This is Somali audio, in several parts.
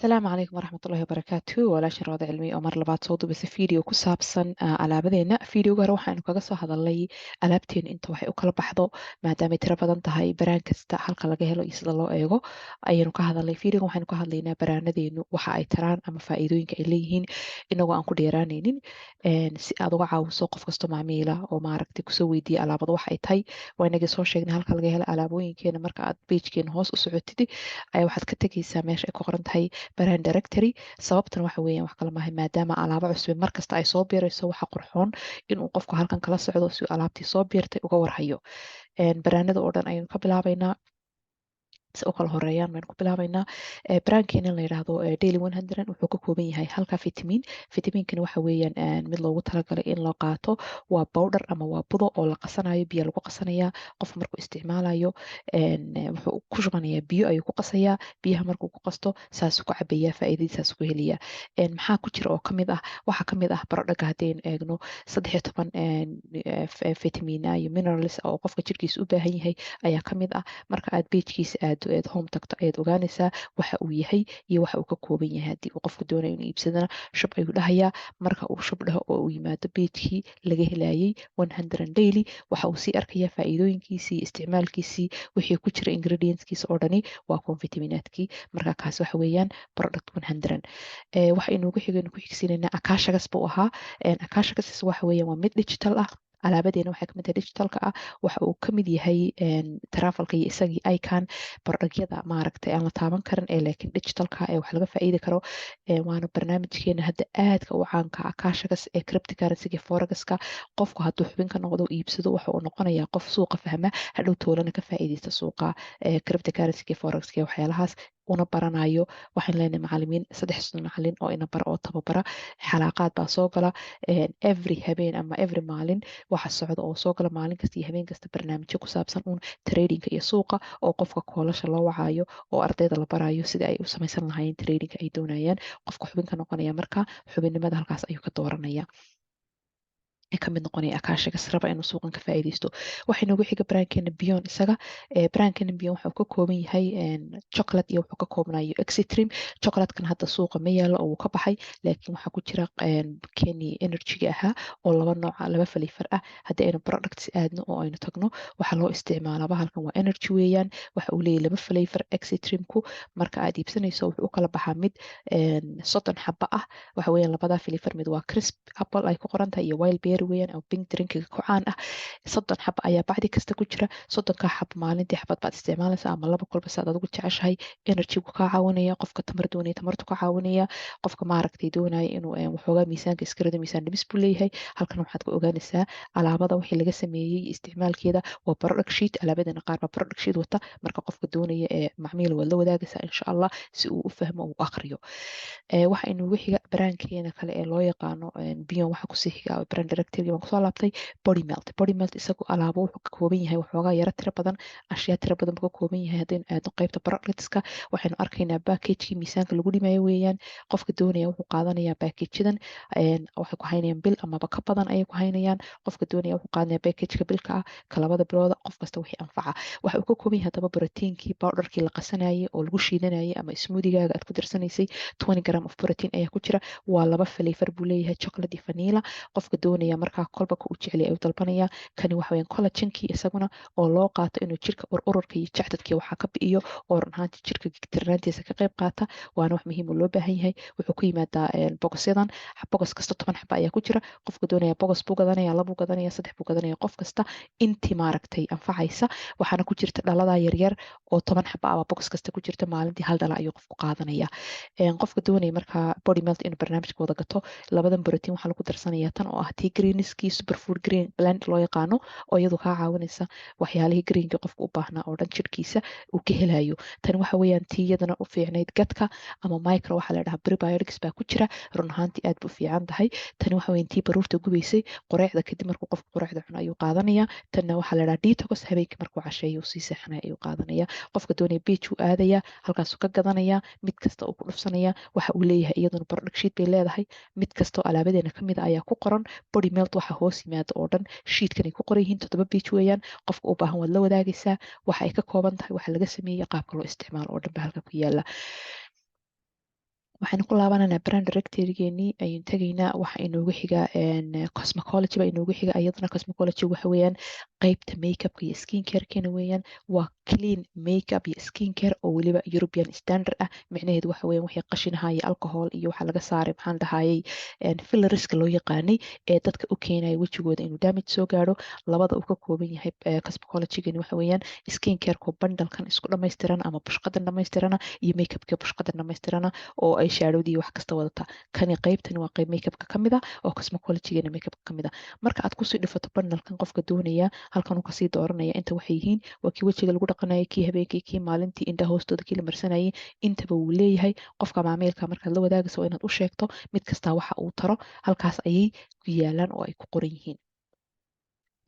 Asalaamu calaykum waraxmatullahi wabarakaatu. Walaashin Rawda Cilmi oo mar labaad soo duubisa video ku saabsan alaabadeena. Videoga hore waxaanu kaga soo hadalnay alaabteena inta waxay u kala baxdo, maadaamay tiro badan tahay, brand kasta halka laga helo iyo sida loo eego ayaynu ka hadalnay. Videoga waxaynu ka hadlaynaa brandadeenu waxa ay taraan ama faa'iidooyinka ay leeyihiin, inagoo aan ku dheeraanaynin, si aad uga caawiso qof kasto macmiila oo maaragtay kusoo weydiiya alaabada waxa ay tahay. Waa inagii soo sheegnay halka laga helo alaabooyinkeena. Marka aad pagekeena hoos u socotid ayaa waxaad ka tegaysaa meesha ay ku qoran tahay brand directory. Sababtan waxa weeyaan wax kale maaha, maadaama alaabo cusub mar kasta ay soo biirayso, waxa qurxoon inuu qofku halkan kala socdo si uu alaabtii soo biirtay uga warhayo. Brandada oo dhan ayaynu ka bilaabaynaa, si u kala horeeyaan baynu ku bilaabaynaa. Brandkeena la yidhaahdo Daily 100 wuxuu ka kooban yahay halka vitamin. Vitamiinkani waxa weeyaan mid loogu talagalay in loo qaato, waa powder ama waa budo oo la qasanayo, biyo lagu qasanaya. Qofku markuu isticmaalayo wuxuu ku shubanayaa biyo, ayuu ku qasayaa. Biyaha markuu ku qasto saasuu ku cabayaa, faa'iidadiisaas ku helayaa. Maxaa ku jira oo kamid ah? Waxaa kamid ah barodhaga haddaynu eegno 13 vitamina iyo minerals oo qofka jirkiisa u baahan yahay ayaa kamid ah. Marka aad pagekiisa aado eed home tagto ayaad ogaanaysaa waxa uu yahay iyo waxa uu ka kooban yahay. Haddii uu qofku doonayo inuu iibsadana, shop ayuu dhahayaa. Marka uu shop dhaho oo uu yimaado pagekii laga helayay 100 Daily, waxa uu sii arkayaa faa'iidooyinkiisii, isticmaalkiisii, wixii ku jira, ingredientskiisa oo dhani waa kuwan vitaminaadkii. Marka kaas waxa weeyaan product 100. Waxa inoogu xigaynu ku xigsiinaynaa Akashagas buu ahaa. Akashagas waxa weeyaan waa mid digital ah. Alaabadeena waxay kamid tahay digitalka ah. Waxa uu kamid yahay travelka iyo isagii ican productyada maaragtay aan la taaban karin ee laakiin digitalka ee wax laga faa'iidi karo. Waana barnaamijkeena hadda aadka u caanka ah Akashagas ee cryptocurrency forexka. Qofku hadduu xubin ka noqdo, iibsado, waxa uu noqonayaa qof suuqa fahma, hadhow toolana ka faa'iideysta suuqa cryptocurrency, forexka, waxyaalahaas una baranayo. Waxaan leenahay macalimiin, 3 macalin oo ina bara oo tababara. Xalaaqaad baa soo gala every habeen ama every maalin waxa socda oo soo gala maalin kasta iyo habeen kasta barnaamijyo ku saabsan uun tradingka iyo suuqa, oo qofka koolasha loo wacayo oo ardayda la barayo sidii ay u samaysan lahaayeen tradingka ay doonayaan. Qofka xubinka noqonaya marka xubinnimada halkaas ayuu ka dooranaya, ka mid noqonaya Akashagas, raba inuu suuqan ka faa'iideysto. Waxaa inoogu xiga brandkeena Beyond. Isaga brandkeena Beyond wuxuu ka kooban yahay chocolate iyo wuxuu ka koobnayo Extreme. Chocolatekan hadda suuqa ma yaalo oo wuu ka baxay, laakiin waxaa ku jira keni energy-ga ahaa oo laba nooca, laba flavor ah. Haddii aynu products aadno oo aynu tagno, waxaa loo isticmaalaa bahalkan waa energy weeyaan. Waxa uu leeyahay laba flavor. Extremeku marka aad iibsanayso wuxuu u kala baxaa mid 30 xaba ah. Waxa weeyaan labada flavor, mid waa crisp apple ay ku qoran tahay iyo wild berry weeyaan oo pink drinkiga ku caan ah. 30 xaba ayaa bacdi kasta ku jira. 30-ka xab maalintii xabad baad isticmaalaysaa ama laba, kolba saad adigu jeceshahay. Energy-gu kaa caawinaya, qofka tamar doonaya tamartu ka caawinaya, qofka maaragtay doonaya inuu waxoogaa miisaanka iska rido, miisaan dhimis buu leeyahay. Halkan waxaad ka ogaanaysaa alaabada wixii laga sameeyey, isticmaalkeeda. Waa product sheet. Alaabadana qaar baa product sheet wata. Marka qofka doonaya ee macmiil waad la wadaagaysaa insha Allah si uu u fahmo, uu akhriyo. Waxa inoogu xiga brandkeena kale ee loo yaqaano Beyond. Waxa kusii xiga brand directory baan kusoo laabtay, Body Melt. Body Melt isagu alaabo wuxuu ka kooban yahay waxoogaa yaro tiro badan, ashyaa tiro badan buu ka kooban yahay. Haddaynu aadno qaybta productska, waxaynu arkaynaa packagekii miisaanka lagu dhimayo weeyaan. Qofka doonaya wuxuu qaadanayaa packagedan, waxay ku haynayaan bil amaba ka badan ayay ku haynayaan. Qofka doonaya wuxuu qaadanaya packageka bilka ah, ka 2da bilooda, qof kasta wixii anfaca. Waxa uu ka kooban yahay haddaba proteinkii powderkii la qasanayay oo lagu shiidanayay ama smoothiegaaga aad ku darsanaysay. 20 gram of protein ayaa ku jira. Waa laba flavor buu leeyahay, chocolate iyo vanilla. Qofka doonaya markaa kolba ka u jeceliya ayuu dalbanaya. Kani waxa weeyaan collagenkii isaguna oo loo qaato inuu jirka ururka iyo jacdadkii waxaa ka bi'iyo, oo run ahaantii jirka tirnaantiisa ka qayb qaata, waana wax muhiim oo loo baahan yahay. Wuxuu ku yimaadaa bogosyadan, bogos kasta 10 xaba ayaa ku jira. Qofka doonaya bogos buu gadanaya, labuu gadanaya, saddex buu gadanaya, qof kasta intii maaragtay anfacaysa. Waxaana ku jirta dhaladaa yaryar oo 10 xaba ah bogos kasta ku jirta. Maalintii hal dhala ayuu qofku qaadanaya. Qofka doonaya markaa Body Melt inuu barnaamijka wada gato, labadan protein waxaa lagu darsanayaa tan oo ah tii greenskii, superfood green blend loo yaqaano, oo iyadu kaa caawinaysa waxyaalihii greenka qofka u baahnaa oo dhan jirkiisa uu ka helayo. Tani waxa weeyaan tii iyadana u fiicnayd gadka ama micro waxaa la dhahaa prebiotics baa ku jira. Run ahaantii aad bu u fiican tahay. Tani waxa weeyaan tii baruurta gubaysay, qoreecda kadib markuu qofku qoreecda cuno ayuu qaadanaya. Tanna waxaa la dhahaa detox, habeenkii markuu casheeyo uu sii seexanaya ayuu qaadanaya. Qofka doonaya page uu aadaya, halkaasuu ka gadanaya, mid kasta uu ku dhufsanaya. Waxa uu leeyahay iyaduna product sheet bay leedahay. Mid kastoo alaabadeena kamid a ayaa ku qoran. Body Melt waxa hoos yimaada oo dhan sheetkan ay ku qoran yihiin, 7 page weeyaan. Qofka u baahan waad la wadaagaysaa waxa ay ka kooban tahay, waxa laga sameeyey, qaabka loo isticmaalo oo dhan ba halka ku yaala. Waxaynu ku laabananaa brand directorygeenii ayaynu tegaynaa. Waxa inoogu xiga cosmecology baa inoogu xiga iyadana. Cosmecology waxa weeyaan qeybta makeupka iyo skin carekeena weeyaan. Waa clean makeup iyo skin care oo weliba European standard ah. Micnaheedu waxa weeyaan wixii qashinaha iyo alcohol iyo waxa laga saaray, maxaan dhahayay, fillerska loo yaqaanay ee dadka u keenaya wejigooda inuu damage soo gaadho. Labada uu ka kooban yahay cosmecologygani waxa weeyaan skin careko bundlekan isku dhammaystiran ama bushqadan dhammaystirana, iyo makeupka bushqadan dhammaystirana oo ay shadowdii wax kasta wadata. Kani qeybtani waa qeyb makeupka ka mid ah oo cosmecologygana makeupka ka mid ah. Marka aad kusii dhifato bundlekan, qofka doonaya halkan uu kasii dooranaya inta waxay yihiin. Waa kii wejiga lagu dhaqanayay, kii habeenkii, kii maalintii, indhaha hoostooda kii la marsanayay, intaba wuu leeyahay. Qofka macaamilka markaad la wadaagayso waa inaad u sheegto mid kastaa waxa uu taro. Halkaas ayay ku yaalaan oo ay ku qoran yihiin.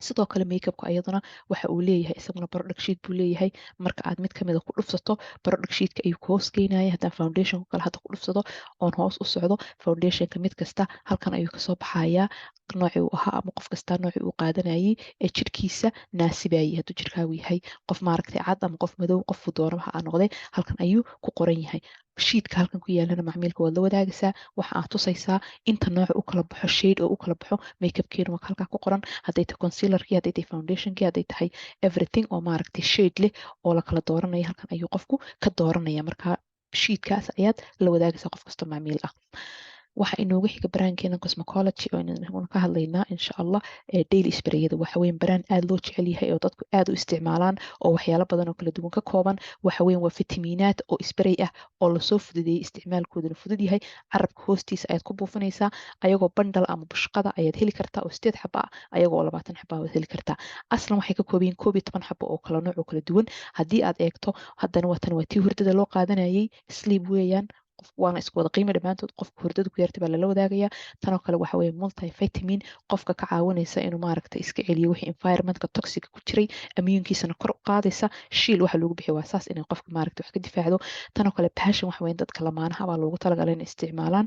Sidoo kale makeupka ayaduna waxa uu leeyahay isaguna product sheet buu leeyahay. Marka aad mid kamida ku dhufsato, product sheetka ayuu ku hoos geynaya. Haddaan foundation kale hadda ku dhufsado oon hoos u socdo, foundationka mid kasta halkan ayuu kasoo baxayaa, noocii uu ahaa ama qof kasta noocii uu qaadanayay ee jidhkiisa naasibayay. Hadduu jidhkaagu yahay qof maaragtay cad ama qof madow, qofku doono waxa aa noqday, halkan ayuu ku qoran yahay. Sheetka halkan ku yaalana macmiilka waad la wadaagaysaa. Waxa aad tusaysaa inta nooc u kala baxo, shade oo u kala baxo makeupkeenu waa halkaa ku qoran, hadday tahay concealerkii, hadday tahay foundationkii, hadday tahay everything oo maaragtay shade leh oo la kala dooranaya, halkan ayuu qofku ka dooranaya. Marka sheetkaas ayaad la wadaagaysaa qof kastoo macmiil ah. Waxa inoogu xiga brandkeena cosmecology oo inaguna ka hadlaynaa, insha Allah, daily sprayada. Waxa weyn brand aad loo jecel yahay oo dadku aad u isticmaalaan oo waxyaalo badan oo kala duwan ka kooban. Waxa weyn waa fitamiinaad oo spray ah oo lasoo fududeeyey, isticmaalkooduna fudud yahay. Carabka hoostiisa ayaad ku buufinaysaa. Ayagoo bundle ama bushqada ayaad heli kartaa oo 8 xaba ah, ayagoo 20 xaba waad heli kartaa. Aslan waxay ka kooban yihiin 11 xabo oo kala nooc oo kala duwan haddii aad eegto. Haddana watan waa tii hurdada loo qaadanayay, sleep weeyaan, waana isku wada qiimo dhammaantood. Qofka hurdada ku yartay baa lala wadaagayaa. Tanoo kale waxa weeye multivitamin qofka ka caawinaysa inuu maaragtay iska celiyo wixii environmentka toxic ku jiray, immuunkiisana kor u qaadaysa. Shiil waxa loogu bixiyo waa saas, inay qofka maaragtay wax ka difaacdo. Tanoo kale passion waxa weeye dadka lamaanaha baa loogu talagalay inay isticmaalaan,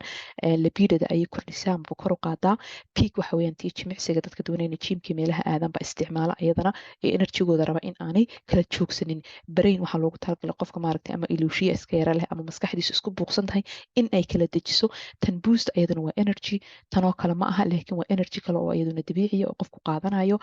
libidada ayay kordhisaa amaba kor u qaadaa. Peak waxa weeyaan tii jimicsiga, dadka doonayna gymkii meelaha aadan baa isticmaala iyadana, ee energygooda raba in aanay kala joogsanin. Brain waxaa loogu talagalay qofka maaragtay ama iluushiya iska yara leh ama maskaxdiisu isku buuqsan tahay in ay kala dejiso. Tan boost ayaduna waa energy, tanoo kale ma aha, laakiin waa energy kale oo iyaduna dabiiciya oo qofku qaadanayo.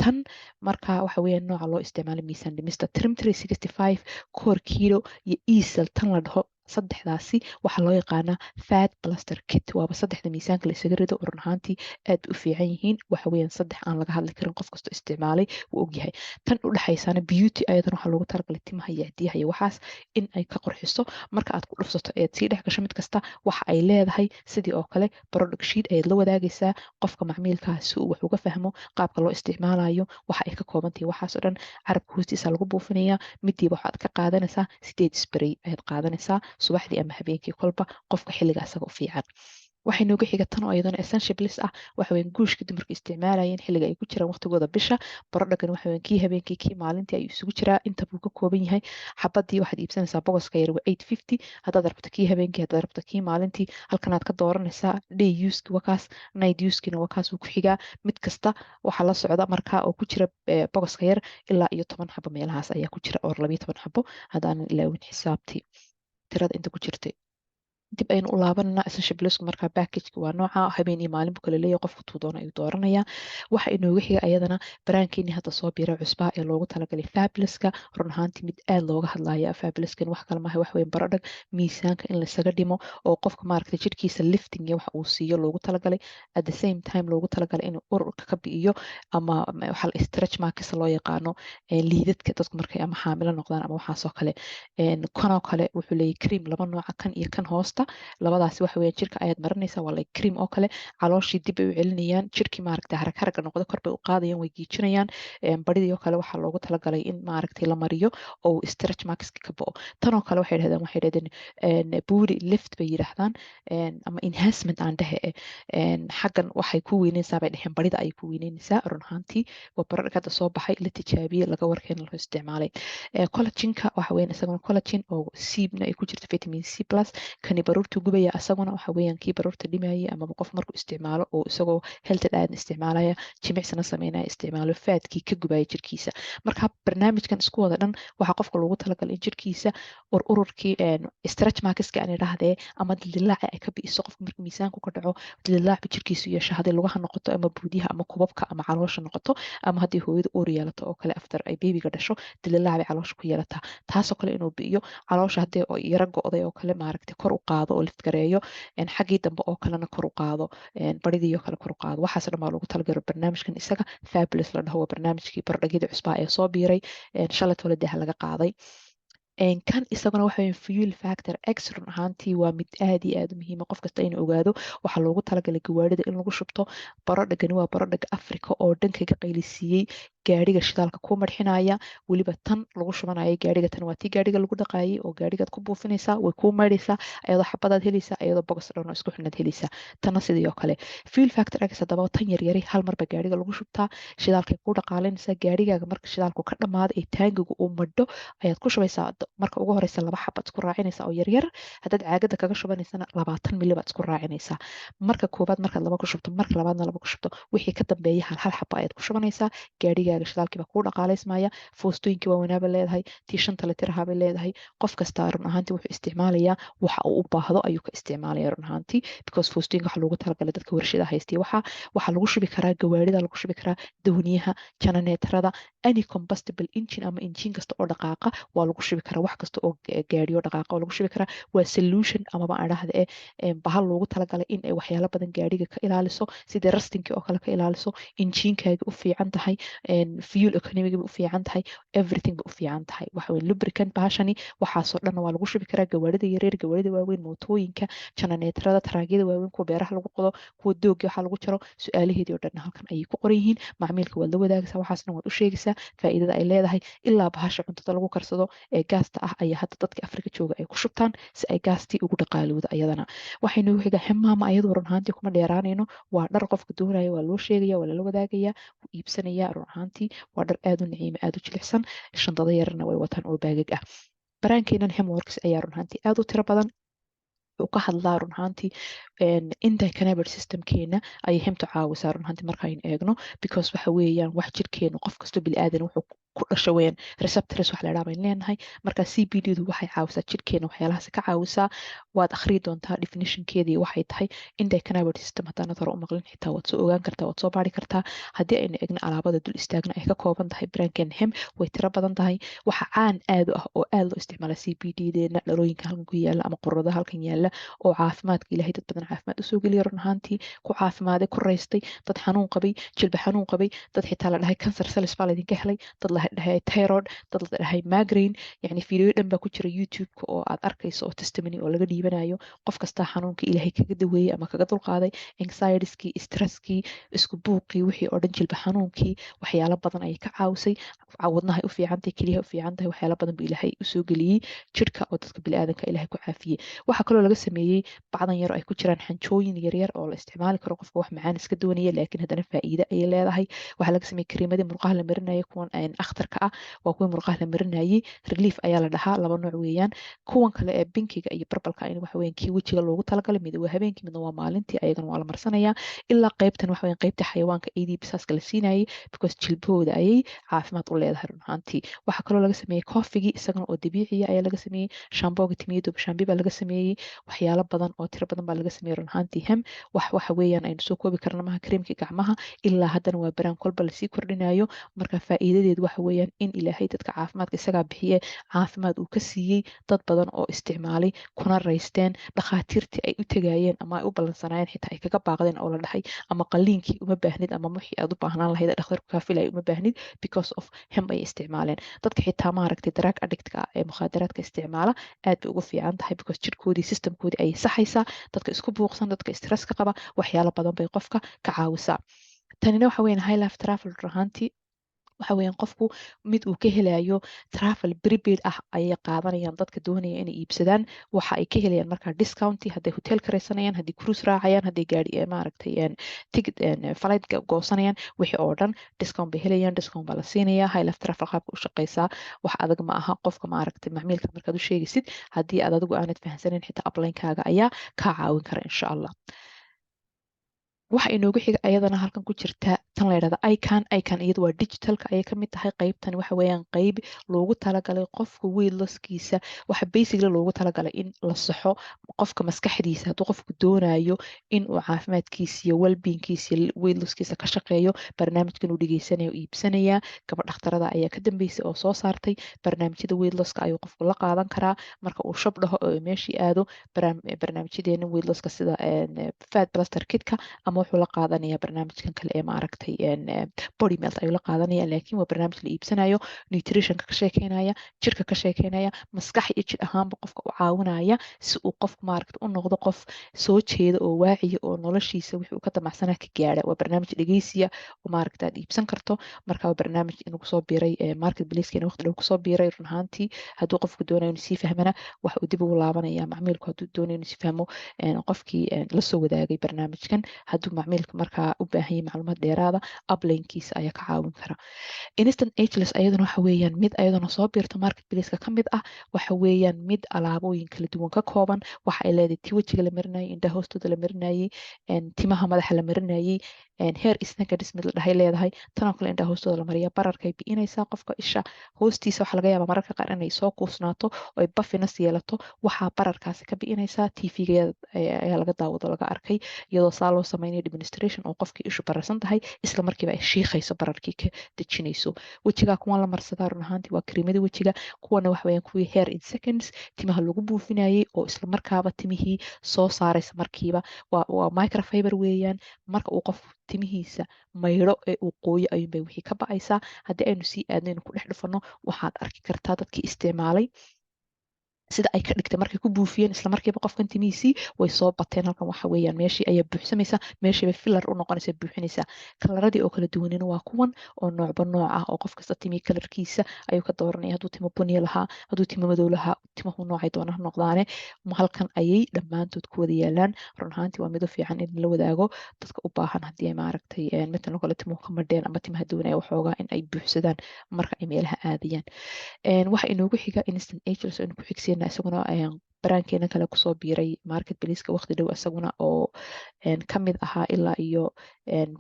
Tan marka waxa weeyaan nooca loo isticmaalo miisaan dhimista. Trim 365, core kilo iyo esel tan la dhaho, saddexdaasi waxaa loo yaqaanaa fat blaster kit. Waaba saddexda miisaanka la isaga rido. Run ahaantii aad u fiican yihiin. Waxa weeyaan saddex aan laga hadli karin, qof kastoo isticmaalay wuu ogyahay. Tan u dhexaysana beauty, ayadan waxaa loogu talagalay timaha iyo cidiyaha iyo waxaas in ay ka qurxiso. Marka aad ku dhufsato eed sii dhex gasho, mid kasta waxa ay leedahay sidii oo kale product sheet ayaad la wadaagaysaa qofka macmiilkaa si uu wax uga fahmo qaabka loo isticmaalayo, waxa ay ka kooban tahay, waxaas oo dhan. Carabka hoostiisa lagu buufinayaa. Midiiba waxaad ka qaadanaysaa 8 spray ayaad qaadanaysaa subaxdii ama habeenkii, kolba qofka xilliga asaga u fiican. Waxay nooga xiga tan oo iyadana essential bliss ah. Waxa weyn guushka dumarka isticmaalayeen xilliga ay ku jiraan waqtigooda bisha. Productgan waxa weyn kii habeenkii, kii maalintii ayuu isugu jiraa, inta buu ka kooban yahay. Xabadii waxaad iibsanaysaa bogoska yar waa 850. Haddaad rabto kii habeenkii, haddaad rabto kii maalintii, halkanaad ka dooranaysaa. Day useki wakaas, night usekina wakaas uu ku xigaa. Mid kasta waxaa la socda markaa oo ku jira bogoska yar ilaa iyo 10 xabo meelahaas ayaa ku jira, oo 12 xabo haddaanan ilaawin xisaabtii tirada inta ku jirtay. Dib aynu u laabananaa essential blissku. Markaa packageka waa nooca habeen iyo maalin buu kala leeyahay, qofku tuu doono ayuu dooranayaa. Waxa inooga xiga ayadana brandkeeni hadda soo biiray cusbaa ee loogu talagalay fabulouska. Run ahaantii mid aad looga hadlaya fabulouskan wax kale maaha, wax weyn product miisaanka in laisaga dhimo oo qofka maaragtay jidhkiisa lifting iyo wax uu siiyo loogu talagalay, at the same time loogu talagalay inuu ururka ka bi'iyo ama waxa la stretch marks loo yaqaano, liidadka dadku markay ama xaamilo noqdaan ama waxaasoo kale. Kanoo kale wuxuu leeyahay cream laba nooca, kan iyo kan hoosta. Labadaasi waxa weeyaan jirka ayaad marinaysaa, waa like cream oo kale. Calooshii dib bay u celinayaan, jirkii maaragtay harag haraga noqdo kor bay u qaadayaan, way giijinayaan. Baridii oo kale waxaa loogu talagalay in maaragtay la mariyo oo stretch markska ka bo'o. Tanoo kale waxay dhahdeen booty lift bay yidhaahdaan ama enhancement aan dhehe. Xaggan waxay ku weyneysaa bay dheheen, barida ayay ku weyneysaa. Run ahaantii waa product hadda soo baxay, la tijaabiyey, laga warkeena loo isticmaalay. Collagenka waxa weeyaan isaguna collagen oo C-na ay ku jirto, vitamin C plus. Kani Baruurtu gubaya asaguna waxa weeyaan kii baruurta dhimayay, amaba qof markuu isticmaalo oo isagoo healthy diet isticmaalaya, jimicsana sameynaya, isticmaalo, fatkii ka gubaya jirkiisa. Marka barnaamijkan isku wada dhan waxaa qofka loogu talagalay in jirkiisa ururkii, stretch markska aan idhaahdee, ama dildilaaca ay ka bi'iso. Qofka marka miisaanku ka dhaco, dildilaac jirkiisu yeesho, haddii lugaha noqoto ama buudiyaha ama kubabka ama caloosha noqoto, ama haddii hooyada uur yeelato oo kale, after ay babyga dhasho, dildilaac bay caloosha ku yeelataa. Taasoo kale inuu bi'iyo caloosha, haddii yaro go'day oo kale, maaragtay, kor u qaado oo lift gareeyo, xaggii dambe oo kalena kor u qaado, baridii oo kale kor u qaado. Waxaas dhan baa loogu talagalo barnaamijkan isaga Fabulous la dhaho. Waa barnaamijkii bardhagyada cusbaa ee soo biiray shalay tole daha laga qaaday. Kan isaguna waxa weeye Fuel Factor X. Run ahaantii waa mid aad iyo aad u muhiima qof kasta inuu ogaado. Waxaa loogu talagalay gawaarida in lagu shubto. Barodhagani waa barodhaga Africa oo dhan kaga qaylisiiyey, gaariga shidaalka ku marxinaya. Weliba tan lagu shubanaya gaariga, tan waa tii gaariga lagu dhaqaayay oo gaarigaad ku buufinaysaa, way kuu maydhaysaa, ayadoo xabadaad helaysaa, ayadoo bogos dhan oo isku xidhnaad helaysaa. Tanna sidii oo kale Fuel Factor X. Haddaba tan yaryari hal marba gaariga lagu shubtaa, shidaalkay ku dhaqaalinaysaa. Gaarigaaga marka shidaalku ka dhamaado ee taangigu uu madho ayaad ku shubaysaa. Marka ugu horeysa laba xabad isku raacinaysaa oo yaryar. Haddaad caagada kaga shubanaysana, 20 mili baad isku raacinaysaa. Marka koobaad markaad laba ku shubto, marka labaadna laba ku shubto, wixii ka dambeeya hal hal xaba ayaad ku shubanaysaa. Gaarigaaga shidaalkii baa kuu dhaqaalaysmaya. Foostooyinkii waaweynaaba leedahay, tii 5ta litiraha bay leedahay. Qof kasta run ahaantii wuxuu isticmaalayaa waxa uu u baahdo ayuu ka isticmaalaya run ahaantii, because foostooyinka waxa loogu talagalay dadka warshada haystay. Waxaa lagu shubi karaa gawaarida, lagu shubi karaa dooniyaha, jananeetarada, any combustible engine ama engine kasta oo dhaqaaqa waa lagu shubi karaa. Wax kasta oo gaariyo dhaqaaqa waa lagu shubi karaa. Waa solution amaba aan dhahda bahal loogu talagalay in ay waxyaalo badan gaariga ka ilaaliso, sidii rustingkii oo kale ka ilaaliso, injiinkaaga u fiican tahay, fuel economiga u fiican tahay, everything ba u fiican tahay. Waxa weye lubricant bahashani. Waxaasoo dhan waa lagu shubi karaa gawaarida yaryar, gawaarida waaweyn, mootooyinka, jananeetarada, taraagyada waaweyn, kuwa beeraha lagu qodo, kuwa doogi waxaa lagu jaro. Su-aalaheedii oo dhan halkan ayay ku qoran yihiin. Macmiilka waad la wadaagaysaa, waxaasna waad u sheegaysaa faa'iidada ay leedahay. Ilaa bahasha cuntada lagu karsado ee gaasta ah ayaa hadda dadka Afrika jooga ay ku shubtaan si ay gaastii ugu dhaqaalowdo. Ayadana waxaynu xiga Hemp Mama. Ayadu run ahaantii kuma dheeraanayno. Waa dhar qofka doonaya waa loo sheegaya, waa lala wadaagaya, wuu iibsanaya. Run ahaantii waa dhar aad u naciime, aad u jilicsan. Shandado yarna way wataan oo baagag ah. Brandkeenan Hemworks ayaa run ahaantii aad u tiro badan wuxuu ka hadlaa. Run ahaantii endocannabinoid systemkeena ayay hemptu caawisaa run ahaantii markaynu eegno, because waxa weeyaan wax jirkeenu, qof kasto bini'aadan wuxuu ku dhasho weeyaan receptors wax la idhaha baynu leenahay. Marka CBD du waxay caawisaa jirkeena, waxyaalahaas ka caawisaa. Waad akhriyi doontaa definitionkeedii waxay tahay endocannabinoid system. Haddaanad hore u maqlin xitaa, waad soo ogaan kartaa, waad soo baari kartaa. Haddii aynu eegno alaabada dul istaagna ay ka kooban tahay brandkeen hemp, way tiro badan tahay. Waxa caan aad u ah oo aad loo isticmaala CBD deena, dhalooyinka halkan ku yaala ama qurada halkan yaala oo caafimaadka Ilaahay dad badan caafimaad usoo geliya. Run ahaantii ku caafimaaday, ku raystay, dad xanuun qabay, jilba xanuun qabay, dad xitaa la dhahay cancer cells baa laydinka helay, dad la dhahay thyroid, dad la dhahay migraine. Yani fiidiyo dhan baa ku jira YouTube-ka oo aad arkayso oo testimony oo laga dhiibanayo. Qof kastaa xanuunka Ilaahay kaga daweeyey ama kaga dulqaaday, anxietieskii, stresskii, isku buuqii, wixii oo dhan, jilba xanuunkii, waxyaalo badan ayay ka caawisay. Wadnahay u fiican tahay, keliyaha u fiican tahay. Waxyaalo badan buu Ilaahay usoo geliyey jirka oo dadka bini'aadanka Ilaahay ku caafiyey. Waxaa kaloo laga sameeyey bacdan yar oo ay ku jiraan xanjooyin yaryar oo la isticmaali karo qofka wax macaan iska doonaya, laakiin haddana faa'iide ayay leedahay. Waxaa laga sameeyey kariimadii murqaha la marinayay, kuwan akhtarka ah waa kuwii murqaha la marinayay. Relief ayaa la dhahaa, laba nooc weeyaan. Kuwan kale ee pinkiga iyo purpleka in waxa weeyaan kii wejiga loogu talagalay. Mid waa habeenkii, midna waa maalintii, ayagana waa la marsanayaa. Ilaa qaybtan waxa weeyaan qaybta xayawaanka eydii bisaaska la siinayay, because jilbahooda ayay caafimaad u leedahay run ahaantii. Waxaa kaloo laga sameeyey coffeegii, isagana oo dabiiciya ayaa laga sameeyey. Shampooga timiyada shambi baa laga sameeyey. Waxyaalo badan oo tiro badan baa laga sameeyey run ahaantii. Hem wax waxa weeyaan aynu soo koobi karna maha. Kareemkii gacmaha ilaa haddana waa brand kolba lasii kordhinayo. Marka faa'iidadeedu waxa weeyaan in Ilaahay dadka caafimaadka isagaa bixiye, caafimaad uu ka siiyey dad badan oo isticmaalay kuna raysteen. Dhakhaatiirtii ay u tegayeen ama ay u ballansanaayeen xitaa ay kaga baaqdeen oo la dhahay ama qaliinkii uma baahnid ama wixii aad u baahnaan lahayd ee dhakhtarku kaa filaya uma baahnid, because of hemp ay isticmaaleen. Dadka xitaa, maaragtay, drug addictka ee mukhaadaraadka isticmaala aad bay ugu fiican tahay, because jirkoodii, systemkoodii ayay saxaysaa. Dadka isku buuqsan, dadka stresska qaba, waxyaalo badan bay qofka ka caawisaa. Tanina waxa weeyaan High Life Travel. Run ahaantii waxaa loogu talagalay dadka safarka. Waxa weeyaan qofku mid uu ka helayo travel prepaid ah ayay qaadanayaan. Dadka doonaya inay iibsadaan waxa ay ka helayaan markaa discount hadday hotel karaysanayaan, haddii cruise raacayaan, haddii gaari, maaragtay, ticket flight goosanayaan, wixii oo dhan discount bay helayaan, discount baa la siinayaa. Highlife Travel qaabka u shaqeysaa wax adag ma aha. Qofka, maaragtay, macmiilka markaad u sheegaysid, haddii aad adigu aanad fahansanin, xitaa uplinekaaga ayaa kaa caawin kara, insha Allah. Waxa inoogu xiga ayadana halkan ku jirta tan la yidhahda Ican. Ican iyadu waa digitalka ayay kamid tahay. Qeybtani waxa weeyaan qeyb loogu talagalay qofka weight losskiisa. Waxa basically loogu talagalay in la saxo qofka maskaxdiisa. Hadduu qofku doonayo in uu caafimaadkiisa iyo wellbeingkiisa iyo weight losskiisa ka shaqeeyo, barnaamijkan uu dhegeysanayo, iibsanaya. Gabadh dhakhtarada ayaa ka dambeysay oo soo saartay barnaamijyada weight losska ayuu qofku la qaadan karaa marka uu shop dhaho oo meeshii aado barnaamijyadeena weight losska, sida Fat Blaster kitka, ama wuxuu la qaadanaya barnaamijkan kale ee, maaragtay, Body Melt ayuu la qaadanaya. Laakiin waa barnaamij la iibsanayo, nutritionka ka sheekeynaya, jirka ka sheekeynaya, maskax iyo jir ahaanba qofka u caawinaya, si uu qofku, maaragta, u noqdo qof soo jeeda oo waaciya oo noloshiisa wixii uu ka damacsanaa ka gaadha. Waa barnaamij dhegeysiya oo, maaragta, aad iibsan karto. Marka waa barnaamij inuu kusoo biiray market placekeena waqti dhow kusoo biiray. Run ahaantii, hadduu qofku doonayo inuu sii fahmana, waxa uu dib ugu laabanaya macmiilku, hadduu doonayo inuu sii fahmo, qofkii la soo wadaagay barnaamijkan. Hadduu macmiilka markaa u baahan yahay macluumaad dheeraada, uplinekiisa ayaa ka caawin kara. Instant Ageless ayaduna waxa weeyaan mid ayaduna soo biirto market placeka ka mid ah. Waxa weeyaan mid alaabooyin kala duwan ka kooban. Waxa ay leedahay ti wejiga la marinayay, indhaha hoostooda la marinayay, timaha madaxa la marinayay, hair snagadis mid la dhahay leedahay. Tanoo kale indhaha hoostooda la mariya, bararkay bi'inaysaa. Qofka isha hoostiisa waxaa laga yaabaa mararka qaar inay soo kuusnaato oo ay puffiness yeelato. Waxaa bararkaasi ka bi'inaysaa. TV-ga ayaa laga daawado, laga arkay iyadoo saa loo sameynayo demonstration oo qofkii ishu bararsan tahay isla markiiba ay shiikhayso, bararkii ka dejinayso. Wejigaa kuwan la marsadaa run ahaantii waa kariimada wejiga. Kuwana waxa weeyaan kuwii hair in seconds timaha lagu buufinayay oo isla markaaba timihii soo saaraysa markiiba. Waa microfiber weeyaan. Marka uu qof timihiisa maydho ee uu qooyo ayuunbay wixii ka ba'aysaa. Haddii aynu sii aadno, aynu ku dhex dhufanno, waxaad arki kartaa dadkii isticmaalay sida ay ka dhigtay markay ku buufiyeen. Isla markiiba qofkan timihiisii way soo bateen. Halkan waxa weeyaan meeshii ayaa buuxsamaysa, meeshiibay filler u noqonaysa, buuxinaysa. Kalaradii oo kala duwanina waa kuwan oo noocba nooc ah, oo qof kasta timihii kalarkiisa ayuu ka dooranaya. Hadduu timo buniya lahaa, hadduu timo madow lahaa, timuhu noocay doona ha noqdaane, halkan ayay dhammaantood ku wada yaalaan. Run ahaantii waa mido fiican in la wadaago dadka u baahan, haddii ay, maaragtay, matalan kale timuhu ka madheen ama timaha doonaya waxoogaa in ay buuxsadaan marka ay meelaha aadayaan. Waxa inoogu xiga Instant Ageless aynu ku xigsiina, isaguna brandkeena kale kusoo biiray market placeka waqti dhow, isaguna oo ka mid ahaa ilaa iyo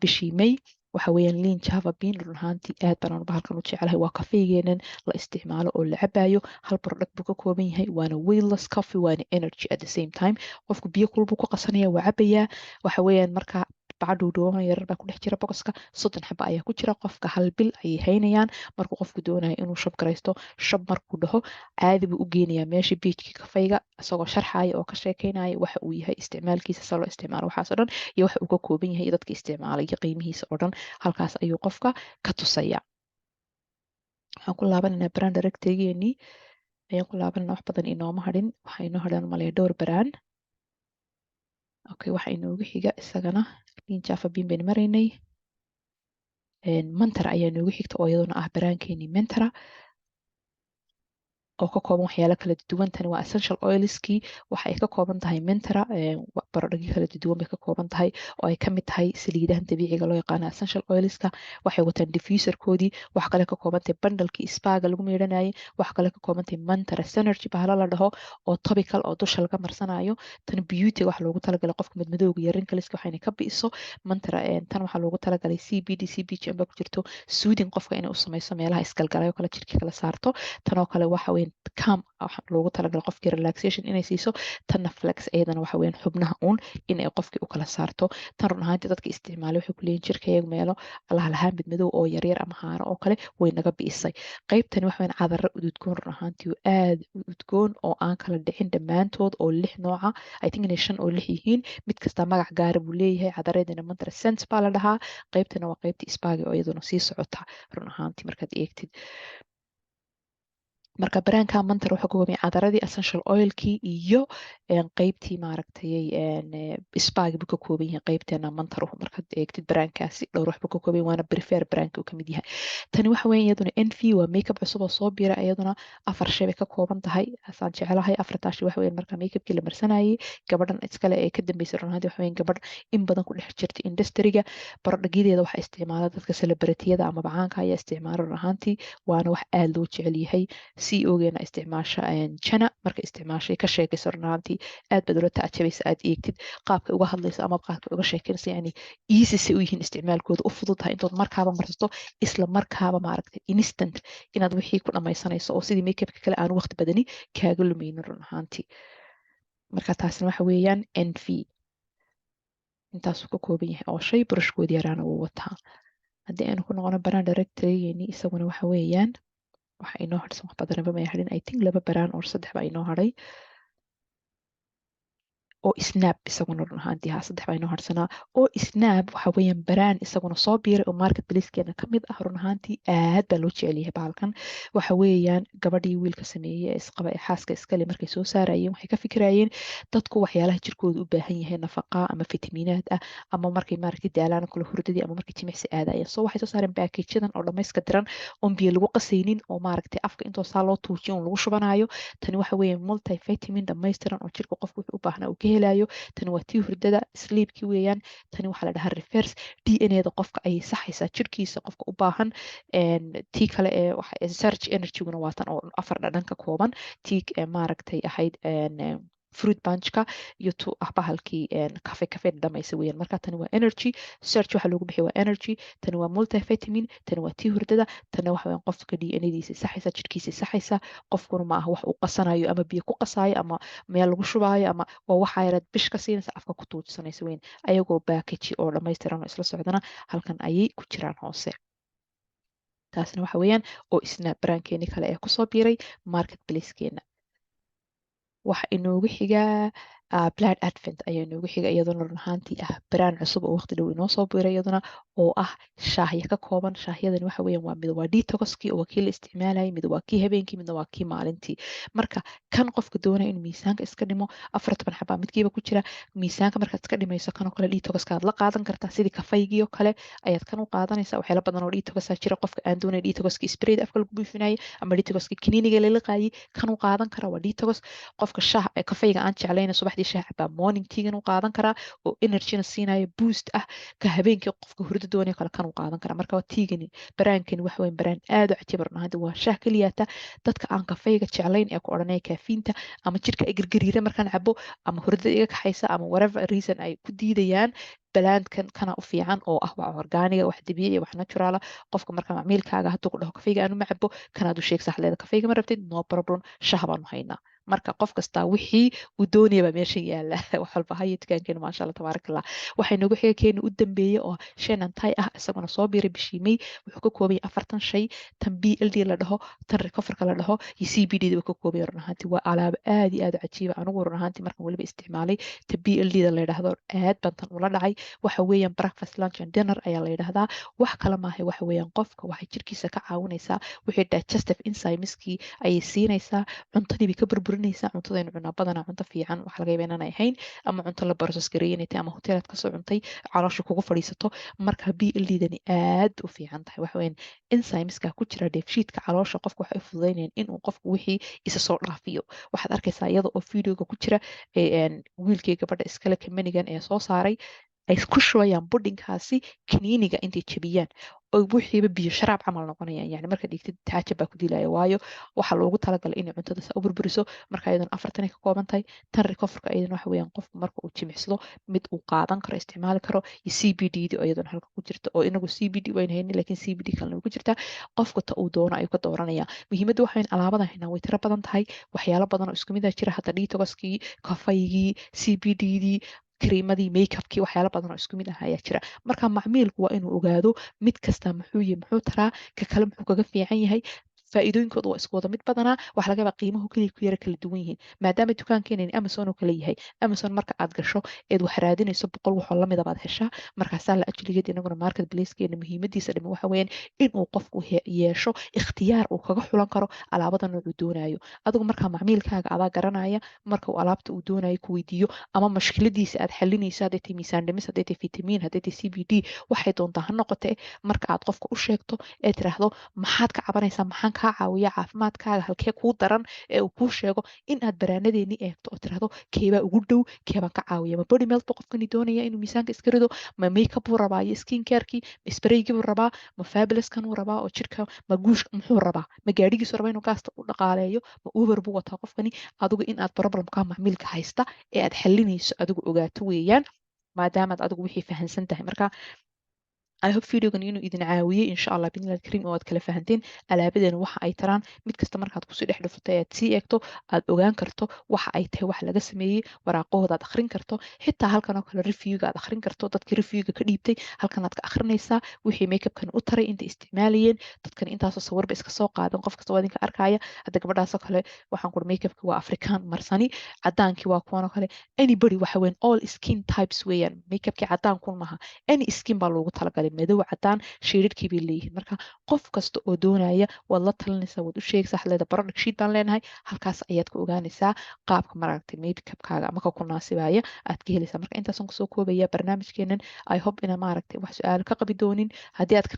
bishii May. Waxa weeyaan lean java bean. Run ahaantii aad baan anuba halkan u jecelahay. Waa kafeygeenan la isticmaalo oo la cabayo. Hal product buu ka kooban yahay, waana weightless coffee, waana energy at the same time. Qofku biyo kulul buu ku qasanaya, waa cabayaa. Waxa weeyaan marka baca dhuudhuuban yarar baa ku dhex jira boxka, 30 xaba ayaa ku jira. Qofka hal bil ayay haynayaan. Markuu qofku doonayo inuu shop garaysto, shop markuu dhaho, caadi buu u geenayaa meeshii biijkii kafayga, isagoo sharxaya oo ka sheekeynaya waxa uu yahay, isticmaalkiisa, sida loo isticmaalo, waxaas oo dhan iyo waxa uu ka kooban yahay iyo dadka isticmaalay iyo qiimihiisa oo dhan halkaas ayuu qofka ka tusaya. Waxaan ku laabanaynaa brand directorygeenii ayaan ku laabanayna. Wax badan inooma hadhin, waxaa inoo hadhan malaya dhowr brand. Okay, waxa inoogu xiga isagana lean java bean baynu maraynay. Mantra ayaa inoogu xigta oo iyaduna ah brandkeenii Mantra oo ka kooban waxyaalo kala duwan. Tani waa essential oilskii. Waxa ay ka kooban tahay Mantra productyo kala duwan bay ka kooban tahay, oo ay kamid tahay saliidahan dabiiciga loo yaqaano essential oilska. Waxay wataan diffuserkoodii. Waxa kale ka kooban tahay bundlekii spaga lagu meydhanayay. Waxa kale ka kooban tahay Mantra Synergy bahalo la dhaho oo topical oo dusha laga marsanayo. Tan beauty waxa loogu talagalay qofka madmadowga iyo wrinkleska waxayna ka bi'iso Mantra. Tan waxaa loogu talagalay CBD, CBGM ba ku jirto, soothing qofka inay u samayso meelaha isgalgalay oo kale, jirka kala saarto. Tanoo kale waxa weyn calm waxa loogu talagalay qofkii relaxation inay siiso. Tanna flex, iyadana waxa weyn xubnaha uun in ay qofkii u kala saarto. Tan run ahaantii dadka isticmaalay waxay ku leeyihin jirkayagu meelo allaha lahaan midmadow oo yaryar ama haaro oo kale way naga bi'isay. Qaybtani waxa weyn cadaro ududgoon, run ahaantii oo aad u udgoon oo aan kala dhicin dhammaantood, oo lix nooca, I think inay shan oo lix yihiin. Mid kasta magac gaara buu leeyahay. Cadareedina Mantra Sense baa la dhahaa. Qaybtana waa qaybtii spagi oo iyaduna sii socota. Run ahaantii markaad eegtid Marka brandka Mantra wuxuu ka koobaya cadaradii, essential oilkii iyo qeybtii maaragtay spagi buu ka kooban yahay qeybteena Mantra. Markaad eegtid brandkaasi dhowr wax buu ka kooban yahay, waana prefer brandka uu kamid yahay. Tani waxa weeye iyaduna NV, waa makeup cusub oo soo biira. Iyaduna afar shay bay ka kooban tahay, asaan jecelahay. Afartaa shay waxa weeye marka makeupkii la marsanayay. Gabadhan iskale ee ka dambeysay run ahaantii waxa weeye gabadh in badan ku dhex jirta industryga. Productyadeeda waxaa isticmaala dadka celebritiyada ama caanka ayaa isticmaala run ahaantii, waana wax aad loo jecel yahay. CEO-geena isticmaasha jana marka isticmaashay ka sheekaysa, run ahaantii aad baad ula tacajabaysa. Aad eegtid qaabka uga hadlaysa ama qaabka uga sheekeynaysa, yani easy say u yihiin isticmaalkooda, u fudud tahay intood markaaba marsato, isla markaaba maaragtay instant inaad wixii ku dhamaysanayso oo sidii makeupka kale aan waqti badani kaaga lumaynin run ahaantii. Marka taasna waxa weeyaan NV, intaasuu ka kooban yahay oo shay brushkoodi yaraana wuu wataa. Haddii aynu ku noqono brand directorygeeni, isaguna waxa weeyaan waxa inoo harsan wax badanaba may hadhin. I think laba brand or saddex baa inoo hadhay oo Snap isaguna run ahaantii haa, saddex baa inoo harsanaa. Oo Snap waxa weeyaan brand isaguna soo biiray oo marketplacekeena ka mid ah. Run ahaantii aad baa loo jecel yahay bahalkan. Waxa weeyaan gabadhii wiilka sameeyey ee isqaba ee xaaska iskale markay soo saarayeen, waxay ka fikirayeen dadku waxyaalaha jirkooda u baahan yahay, nafaqa ama fitamiinaad ah, ama markay maaragtay daalaan kala hurdadii ama markay jimicsi aadayeen. So waxay soo saareen packageyadan oo dhammayska tiran oon biyo lagu qasaynin oo maaragtay afka intoo saa loo tuujiyo oon lagu shubanayo. Tani waxa weeye multivitamin dhammaystiran oo jirka qofku wuxuu u baahnaa uu ka helayo. Tani waa tii hurdada, sleepkii weeyaan. Tani waxaa la dhahaa reverse DNA da qofka ayay saxaysaa, jirkiisa qofka u baahan. Tii kale ee surge energyguna waa tan oo afar dhadhan ka kooban, tii maaragtay ahayd fruit punchka iyo tu ah bahalkii cafe cafe dhamaysa weeyaan. Marka tani waa energy surge, waxa loogu bixiya waa energy. Tani waa multivitamin, tani waa tii hurdada, tani waxa weeyaan qofka DNA-diisa saxaysa, jidhkiisa saxaysa. Qofkuna ma aha wax uu qasanayo ama biyo ku qasaayo ama meel lagu shubaayo, ama waa waxa yaraad bish ka siinaysa, afka ku tuujsanaysa weyn. Ayagoo package oo dhammaystiran oo isla socdana halkan ayay ku jiraan hoose. Taasna waxa weeyaan oo isna brandkeeni kale ee kusoo biiray marketplacekeena. Waxa inoogu xigaa Blood Advent ayaa inoogu xiga, iyaduna run ahaantii ah brand cusub oo waqti dhow inoo soo biiray, iyaduna oo ah shaahya ka kooban. Shaahyadani waxa weeyaan waa mid waa detoxkii oo waa kii la isticmaalayay, mid waa kii habeenkii, midna waa kii maalintii. Marka kan qofka doonaya inuu miisaanka iska dhimo, 14 xabaa midkiiba ku jira. Miisaanka markaad iska dhimayso, kanoo kale detoxkaad la qaadan kartaa, sidii kafaygii oo kale ayaad kan u qaadanaysaa. Waxyaalo badan oo detoxaa jira. Qofka aan doonay detoxkii sprayda afka lagu buufinayay ama detoxkii kiniiniga la liqaayay, kan u qaadan kara, waa detox. Qofka shaah kafayga aan jeclayna, subaxdii shaah cabaa, morning teagan u qaadan karaa oo energyna siinaya, boost ah. Ka habeenkii qofka hurdo doonaya kale, kan u qaadan karaa. Marka teagani, brandkani waxa weyn brand aad u cajiib run ahaantii. Waa shaah keliyaata dadka aan kafayga jeclayn ee ku odhanaya caffeineta ama jirka ay gargariira markaan cabo ama hurdada iga kaxaysa ama whatever reason ay ku diidayaan, brandkan kana u fiican oo ah waa organicga, wax dabiici, wax natural ah. Qofka marka macmiilkaaga hadduu ku dhaho kafayga aanu ma cabo, kanaad u sheeg saxleeda kafayga ma rabtid, no problem, shah baanu haynaa. Marka qof kastaa wixii uu doonaya baa meesha yaala, wax walba haya dukaankeena, maasha Allah tabaaraka Allah. Waxay noogu xiga keeni u dambeeyey oo Shenantai ah, isaguna soo biiray bishii May. Wuxuu ka kooban yahay 40 shay, tan BLD la dhaho, tan recoverka la dhaho iyo CBD da ka kooban yahay. Run ahaantii waa alaabo aad iyo aad u cajiiba. Anigu run ahaantii markan weliba isticmaalay ta BLD da la yidhaahdo, aad baan tan ula dhacay. Waxa weeyaan breakfast, lunch and dinner ayaa la yidhaahdaa. Wax kale maaha, waxa weeyaan qofka waxay jirkiisa ka caawinaysaa wixii digestive enzymeskii ayay siinaysaa, cuntadii bay ka burburinaysaa. Cuntadaynu cunaa badanaa cunto fiican waxa laga yaabaa inaanay ahayn, ama cunto la process gareeyay inay tahay, ama hoteelaad kasoo cuntay caloosha kugu fadhiisato. Marka BLD dani aad u fiican tahay. Waxa weeyaan enzymeska ku jira dheefshiidka caloosha qofka waxay u fududaynayaan inuu qofku wixii isa soo dhaafiyo. Waxaad arkaysaa iyada oo videoga ku jira wiilkii gabadha iskale companygan ee soo saaray ay ku shubayaan puddingkaasi kaniiniga intay jebiyaan oo wixiiba biyo sharaab camal noqonayaan. Yani marka dhigtid taajab baa ku dilaya, waayo waxaa loogu talagalay inay cuntada saa u burburiso. Marka iyadana 40 ay ka kooban tahay. Tan recoverka iyadana waxa weeyaan qofku marka uu jimicsado mid uu qaadan karo, isticmaali karo, iyo CBD da oo iyadana halka ku jirta, oo inagu CBD waynu haynin laakiin CBD kalena way ku jirtaa. Qofka ta uu doono ayuu ka dooranaya. Muhiimadda waxa weyn alaabadan haynaa way tiro badan tahay, waxyaalo badan oo isku mid ah jira hadda, detoxkii, kafaygii, CBD dii, kariimadii, makeupkii, waxyaalo badan oo isku mid ah ayaa jira. Marka macmiilku waa inuu ogaado mid kasta muxuu yahay, muxuu taraa, ka kale muxuu kaga fiican yahay. Faa'iidooyinkooda waa isku wada mid. Badanaa waxa laga yaabaa qiimuhu keliya ku yara kala duwan yihiin, maadaama dukaankeenani Amazon oo kale yahay. Amazon marka aad gasho eed wax raadinayso, 100 waxoo lamida baad heshaa. Markaasaa la ajligeed inaguna market placekeena muhiimadiisa dhimi waxa weeyaan inuu qofku yeesho ikhtiyaar uu kaga xulan karo alaabada noocuu doonayo. Adigu markaa macmiilkaaga adaa garanaya marka uu alaabta uu doonayo ku weydiiyo ama mashkiladiisa aad xalinayso, hadday tahay miisaan dhimis, hadday tahay fitamiin, hadday tahay CBD, waxay doontaa ha noqote. Marka aad qofka u sheegto ee tiraahdo, "Maxaad ka cabanaysaa? Maxaan kaa caawiya? Caafimaadkaaga halkee kuu daran?" ee uu kuu sheego, in aad brand-adeennii eegto oo tiraahdo, "Keebaa ugu dhow? Keebaan ka caawiya? Ma body melt buu qofkani doonaya inuu miisaanka iska rido? Ma makeup buu rabaa iyo skin carekii? Ma spraygii buu rabaa? Ma fabulouskan uu rabaa oo jirka? Ma guush muxuu rabaa? Ma gaadhigiisu rabaa inuu gaasta u dhaqaaleeyo? Ma Uber buu wataa qofkani?" Adigu in aad problemka macmiilka haysta ee aad xalinayso adigu ogaato weeyaan, maadaamaad adigu wixii fahansan tahay. Marka I hope videogan inuu idin caawiyey, insha Allah bidnillahi alkarim, oo aad kala fahanteen alaabadeena waxa ay taraan. Mid kasta markaad kusii dhex dhufato ee aad sii eegto, aad ogaan karto waxa ay tahay, waxa laga sameeyey, waraaqahooda aad akhrin karto. Xitaa halkan oo kale reviewga aad akhrin karto, dadkii reviewga ka dhiibtay halkan aad ka akhrinaysaa, wixii makeupkan u taray intay isticmaalayeen dadkan. Intaasoo sawirba iska soo qaadan, qof kasta waa idinka arkaya. Hadda gabadhaasoo kale waxaan kuri makeupka waa Afrikaan marsani, cadaankii waa kuwan oo kale. Anybody waxa weyn, all skin types weeyaan. Makeupkii cadaan kun maaha, any skin baa loogu talagalay, madow, cadaan, shadedkii bay leeyihiin. Marka qof kasta oo doonaya waad la talinaysaa, waad u sheegaysaa, waxaad leedahay product sheet baan leenahay. Halkaas ayaad ka ogaanaysaa qaabka maaragtay makeupkaaga ama ka ku naasibaya aad ka helaysaa. Marka intaasaan kusoo koobaya barnaamijkeenan. I hope ina maaragtay wax su-aalo ka qabi doonin haddii aad ka